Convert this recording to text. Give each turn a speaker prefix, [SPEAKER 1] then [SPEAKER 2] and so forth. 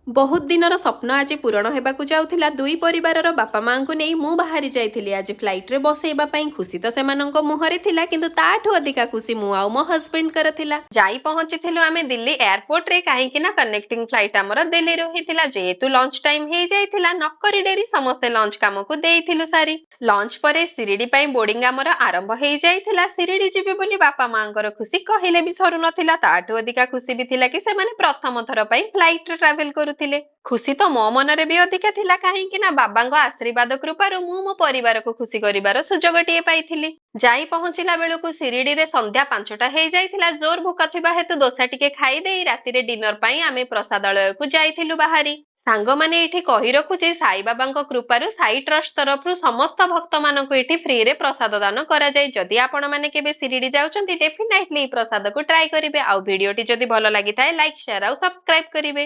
[SPEAKER 1] ବହୁତ ଦିନର ସ୍ୱପ୍ନ ଆଜି ପୂରଣ ହେବାକୁ ଯାଉଥିଲା। ଦୁଇ ପରିବାରର ବାପା ମାଆଙ୍କୁ ନେଇ ମୁଁ ବାହାରି ଯାଇଥିଲି ଆଜି ଫ୍ଲାଇଟ୍ରେ ବସେଇବା ପାଇଁ। ଖୁସି ତ ସେମାନଙ୍କ ମୁହଁରେ ଥିଲା, କିନ୍ତୁ ତାଠୁ ଅଧିକା ଖୁସି ମୁଁ ଆଉ ମୋ ହଜବେଣ୍ଡଙ୍କର ଥିଲା। ଯାଇ ପହଞ୍ଚିଥିଲୁ ଆମେ ଦିଲ୍ଲୀ ଏୟାରପୋର୍ଟରେ, କାହିଁକି ନା କନେକ୍ଟିଂ ଫ୍ଲାଇଟ୍ ଆମର ଦିଲ୍ଲୀରୁ ହିଁ ଥିଲା। ଯେହେତୁ ଲଞ୍ଚ ଟାଇମ୍ ହେଇଯାଇଥିଲା, ନକରି ଡେରି ସମସ୍ତେ ଲଞ୍ଚ କାମକୁ ଦେଇଥିଲୁ ସାରି। ଲଞ୍ଚ ପରେ ଶିରିଡି ପାଇଁ ବୋର୍ଡିଂ ଆମର ଆରମ୍ଭ ହେଇଯାଇଥିଲା। ଶିରିଡି ଯିବି ବୋଲି ବାପା ମାଆଙ୍କର ଖୁସି କହିଲେ ବି ସରୁନଥିଲା। ତାଠୁ ଅଧିକା ଖୁସି ବି ଥିଲା କି ସେମାନେ ପ୍ରଥମ ଥର ପାଇଁ ଫ୍ଲାଇଟରେ ଟ୍ରାଭେଲ କରୁଥିଲେ। ଖୁସି ତ ମୋ ମନରେ ବି ଅଧିକା ଥିଲା, କାହିଁକି ନା ବାବାଙ୍କ ଆଶୀର୍ବାଦ କୃପାରୁ ମୁଁ ମୋ ପରିବାରକୁ ଖୁସି କରିବାର ସୁଯୋଗଟିଏ ପାଇଥିଲି। ଯାଇ ପହଞ୍ଚିଲା ବେଳକୁ ଶିରିଡିରେ ସନ୍ଧ୍ୟା 5ଟା ହେଇଯାଇଥିଲା। ଜୋର ଭୋକ ଥିବା ହେତୁ ଦୋସା ଟିକେ ଖାଇଦେଇ ରାତିରେ ଡିନର ପାଇଁ ଆମେ ପ୍ରସାଦାଳୟକୁ ଯାଇଥିଲୁ ବାହାରି। ସାଙ୍ଗମାନେ, ଏଇଠି କହି ରଖୁଛି, ସାଇ ବାବାଙ୍କ କୃପାରୁ ସାଇ ଟ୍ରଷ୍ଟ ତରଫରୁ ସମସ୍ତ ଭକ୍ତମାନଙ୍କୁ ଏଠି ଫ୍ରିରେ ପ୍ରସାଦ ଦାନ କରାଯାଏ। ଯଦି ଆପଣମାନେ କେବେ ଶିରିଡି ଯାଉଛନ୍ତି, ଡେଫିନାଇଟଲି ଏଇ ପ୍ରସାଦକୁ ଟ୍ରାଏ କରିବେ। ଆଉ ଭିଡିଓଟି ଯଦି ଭଲ ଲାଗିଥାଏ, ଲାଇକ୍, ସେୟାର ଆଉ ସବସ୍କ୍ରାଇବ କରିବେ।